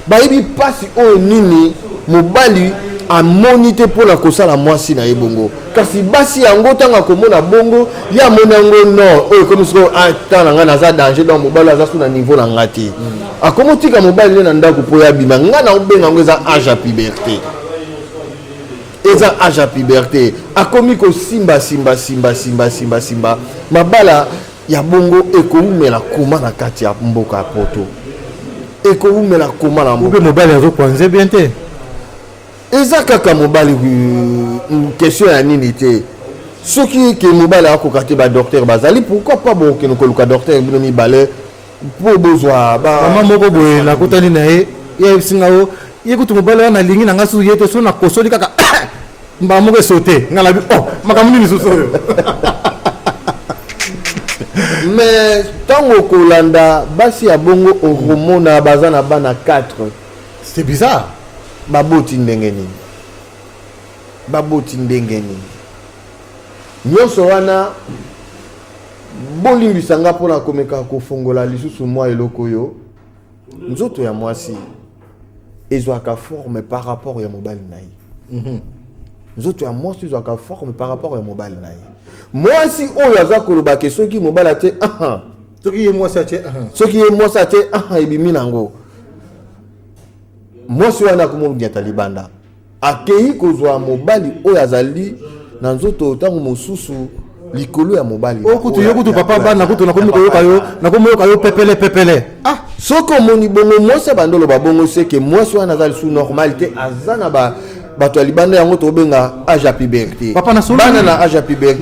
bayebi mpasi oyo nini mobali amoni te mpo na kosala mwasi na ye bongo. Kasi basi yango ntango akomona bongo, ye amoni yango non, oyo ekomi sikoyo ata na ngai naza danger, donc mobali aza su na niveau na ngai te, akomotika mobali nde na ndako mpo ye abima. Ngai naobenga yango eza age ya puberté, eza age ya puberté. Akomi kosimba simba simba simba simba simba. Mabala ya bongo ekowumela koma na kati ya mboka ya poto, ekowumela koma na mboka. Ube mobali azokwanze bien te. Eza kaka mobali question ya nini te. Soki ke mobali akoka te, ba docteur bazali, pourquoi pas bokende koluka docteur bino mibale mpo bozwa ba mama moko boye nakutani na ye, ye ayebisi nga o ye kutu mobali wana alingi na nga susu ye te, so nakosoli kaka mbala moko esote nga nabi oh makambo nini susu oyo. Mais ntango okolanda basi ya bongo okomona baza na bana 4. C'est bizarre. Baboti ndenge nini? Baboti ndenge nini? Nyonso wana bolimbisa nga mpona komeka kofongola lisusu mwa eloko oyo. Nzoto ya mwasi ezwaka forme par rapport ya mobali na ye. Nzoto ya mwasi ezwaka forme par rapport ya mobali na ye. Mwasi oyo aza koloba ke soki mobali atie soki ye mwasi atie soki ye mwasi atie ebimi nango, mwasi wana akomoniata libanda, akei kozwa mobali oyo azali na nzoto ntango mosusu likolo ya mobali. Okutu yo kutu papa bana kutu nakomi koyoka yo, nakomi koyoka yo pepele pepele. Ah, soki omoni bongo mwasi abandi oloba bongo, seke mwasi wana aza lisusu normal te, aza na bato ya libanda. Yango tobenga age ya puberté. Papa, bana na age ya puberté.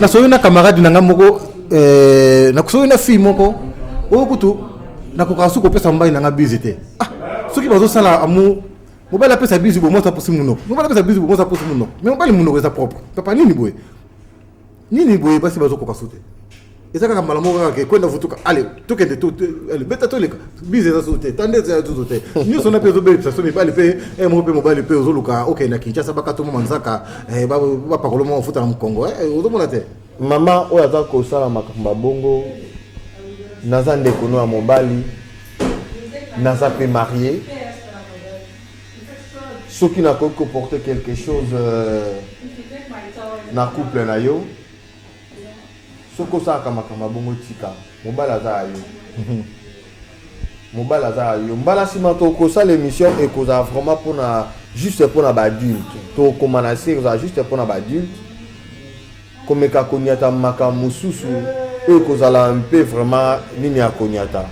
Nasololi na camarade na nga moko, nasololi na fille moko oyo kutu nakokaka soki kopesa mobali na nga bise te. Ah, soki bazosala amour, mobali apesa bisu bo, mwasi apusi monoko, mobali apesa bisu bo, mwasi apusi monoko, mais mobali monoko eza propre. Papa, nini boye, nini boye? Basi bazokoka su te, eza kaka mbala moko kaka ke kwenda vutuka, ale tokende, ale beta, toleka, bise eza susu te, tande eza susu te. Nyonso wana mpe ezobebisa so mibali mpe moko mpe mobali mpe ozoluka okende na Kinshasa, bakata mwa manzaka, bapakolo mwa mafuta na mokongo, ozomona te. Mama oyo aza kosala makambo ya bongo, naza ndeko no ya mobali, naza mpe marié, soki nakoki koporter quelque chose na couple na yo, soki osalaka makambo ya bongo, tika. Mobali aza ya yo, mobali aza ya yo. Mbala nsima tokosala émission ekozala vraiment mpona juste mpona baadulte. Tokokoma na se ekozala juste mpona baadulte, komeka koniata makambo mosusu oyo ekozala mpe vraiment nini ya koniata.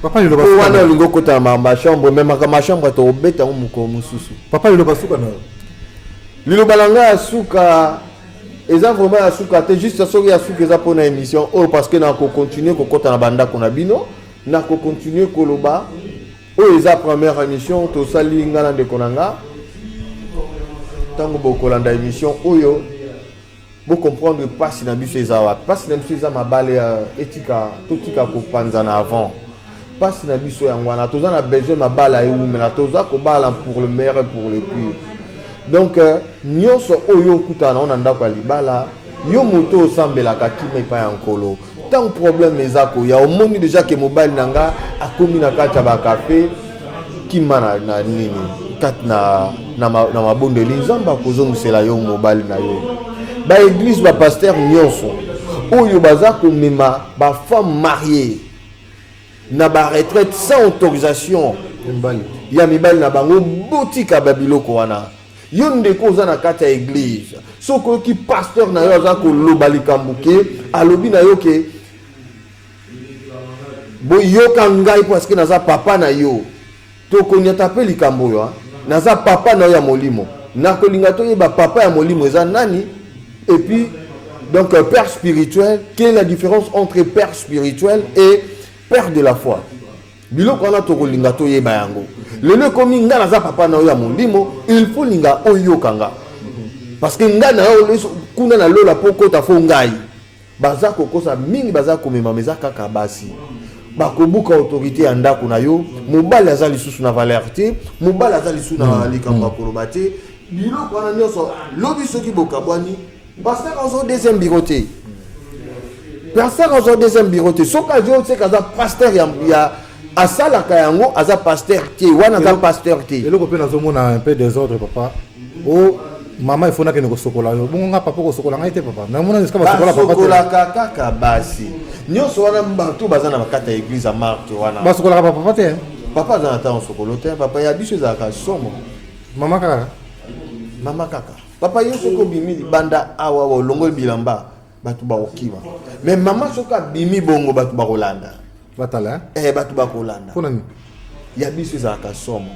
Papa, liloba po wana olingi okota na makambo ya chambre, mais makambo ya chambre tokobeta yango mokolo mosusu. Papa, liloba suka na yo. Liloba na ngai ya suka eza vraiment ya suka te, juste soki ya suka eza mpona émission oyo, parce que nakocontinue kokɔta na bandako na bino, nakocontinue koloba. Oyo eza première émission tosali nga na ndeko na nga. Ntango bokolanda émission oyo, bocomprendre mpasi na biso eza wapi. Mpasi na biso eza mabale ya etika, totika kopanzana avant. Mpasi na biso yango wana, toza na besoin mabala ewumela, toza kobala pour le meilleur et pour le pire. Donc nyonso oyo okutana nango na ndako ya libala, yo moto osambelaka kima epai ya Nkolo. Ntango problème eza koya, omoni déjà ke mobali na nga akomi na kati ya bakafe, kima na nini kati na mabondeli. Nzambe akozongisela yo mobali na yo. Baeglise, bapasteur nyonso oyo baza komema bafemme mariée na baretraite sans autorisation mobali. ya mibali na bango. Botika babiloko wana. Yo ndeko oza na kati ya église, soki oyoki pasteur na yo aza koloba likambo ke alobi na yo ke boyoka ngai parce que naza papa na yo, tokonyata mpe likambo oyo. Naza papa na yo ya molimo, nakolinga toyeba papa ya molimo eza nani. Et puis donc père spirituel, quelle est la différence entre père spirituel et père de la foi? Biloko wana tokolinga toyeba yango. Lelo ekomi ngai naza papa na yo ya molimo, il faut linga oyoka nga parce que ngai na yo kuna na lola mpo kota fo ngai. Baza kokosa mingi, baza komemama, eza kaka basi bakobuka autorité ya ndako na yo. Mobali aza lisusu na valeur te, mobali aza lisusu na likambo ya koloba te. Biloko wana nyonso, lobi soki bokabwani, pasteur azwa deuxième bureau te, pasteur azwa deuxième bureau te. Soki azwi, oseka aza pasteur ya asalaka yango, aza pasteur te wana, aza pasteur te. Eloko mpe nazomona un peu désordre, papa o mama, ifo nakende kosokola yo bongo. Nga papa kosokola ngai te, papa. Namona esika basokola papa te. Basokolaka kaka basi nyonso wana, bato baza na bakati ya église ya Marte wana. Basokolaka bapapa te? Papa aza na ntango sokolo te. Papa ya biso ezalaka somo. Mama kaka. Mama kaka. Papa, yo soki obimi libanda awa, olongoli bilamba, bato bakokima. Mais mama soki abimi bongo, bato bakolanda. Batala. Eh, bato bakolanda. Mpona nini? Ya biso ezalaka somo.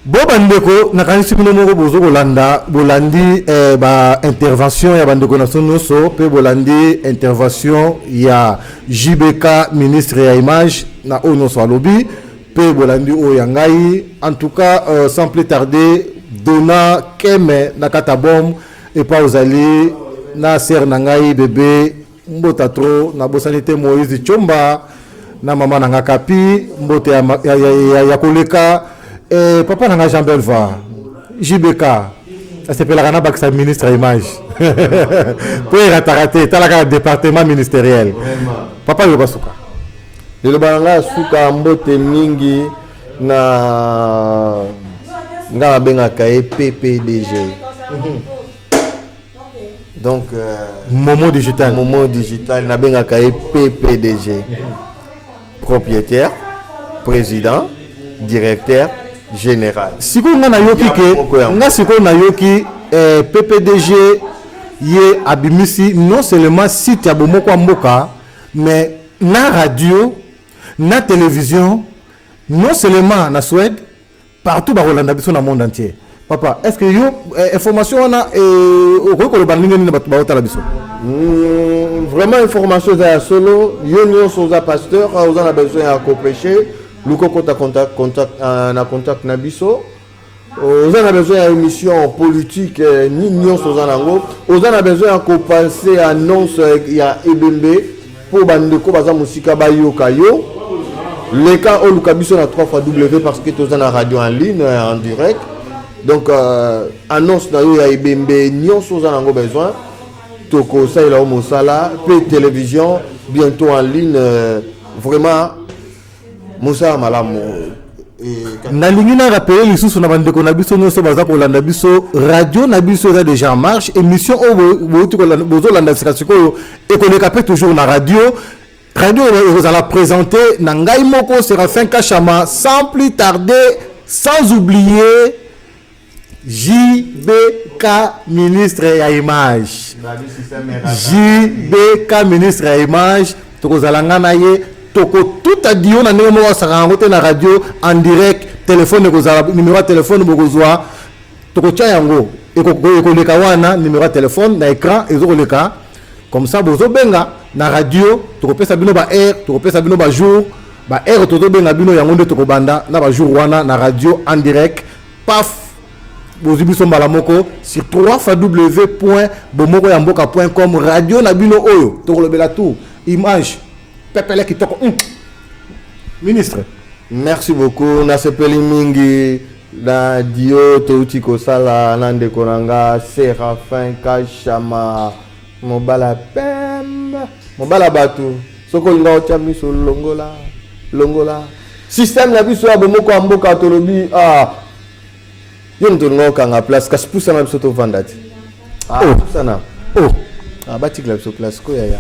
Bo bandeko, nakanisi bino moko bozo kolanda, bolandi ba intervention ya bandeko na biso nyonso, mpe bolandi intervention ya JBK, ministre ya image, na oyo nyonso alobi, mpe bolandi oyo ya ngai. En tout cas, sans plus tarder, Dona Keme na kati ya bom epa ozali na sere na ngai bebe mbota tro, nabosani te Moïse Chomba na mama na nga Kapi, mbote ya koleka. Papa na nga Jean Belva, JBK asepelaka na bakisa ministre ya image mpo erataka te. Tala kaka département ministériel. Papa, yoka suka. Liloba na ngai ya suka, mbote mingi na ngai nabengaka ye PPDG, donc Momo Digital. Momo Digital, nabengaka ye PPDG, propriétaire, président, directeur général. Sikoyo nga nayoki ke nga sikoyo nayoki PPDG ye abimisi non seulement site ya Bomoko ya Mboka, mais na radio, na télévision, non seulement na Suède, partout bakolanda biso na monde entier. Papa, est ce que yo information wana okoki koloba ndenge nini bato baotala biso? Vraiment, information eza ya solo. Yo nyonso oza pasteur, oza na besoin ya koprêcher, luka okota na contact na biso. Oza na besoin ya émission politique, nini nyonso oza nango, oza na besoin ya kopasser annonce ya ebembe mpo bandeko baza mosika bayoka yo, leka oluka biso na 3 fois W, parce que toza na radio en ligne, en direct. Donc annonce na yo ya ebembe nyonso oza nango besoin, tokosalela yo mosala. Mpe télévision bientôt en ligne, vraiment mosala malamu. Nalingi na rappeler lisusu na bandeko na biso nyonso baza kolanda biso, radio na biso eza déjà en marche. Émission oyo bouti bozolanda sika sikoyo ekoleka mpe toujours na radio. Radio ekozala présenté na ngai moko Séraphin Kachama. Sans plus tarder, sans oublier JBK, ministre ya image, JBK, ministre ya image, tokozala nga na ye, tokotuta dio na ndenge moko asaka yango te na radio en direct. Telefone ekozala, numéro ya telefone bokozwa, tokotia yango, ekoleka wana numéro ya telefone na écran ezokoleka. Comme ça bozobenga na radio, tokopesa bino ba heure, tokopesa bino ba jour, ba heure tozobenga bino yango nde tokobanda na ba jour wana na radio en direct. Paf, bozwi biso mbala moko sur 3 fois w point bomoko ya mboka point com, radio na bino oyo tokolobela tout image pepele kitoko. Ministre. Merci beaucoup, nasepeli mingi na dio touti kosala na ndeko na nga Séraphin Kashama, mobala pembe, mobala bato. Soki olinga otya miso, longola, longola système na biso ya Bomoko ya Mboka. Tolobi, ah, yo moto olinga okanga place, kasi pusana, biso tovanda te. Ah, Oh. pusana. Oh. Ah, batikela biso place ko yaya.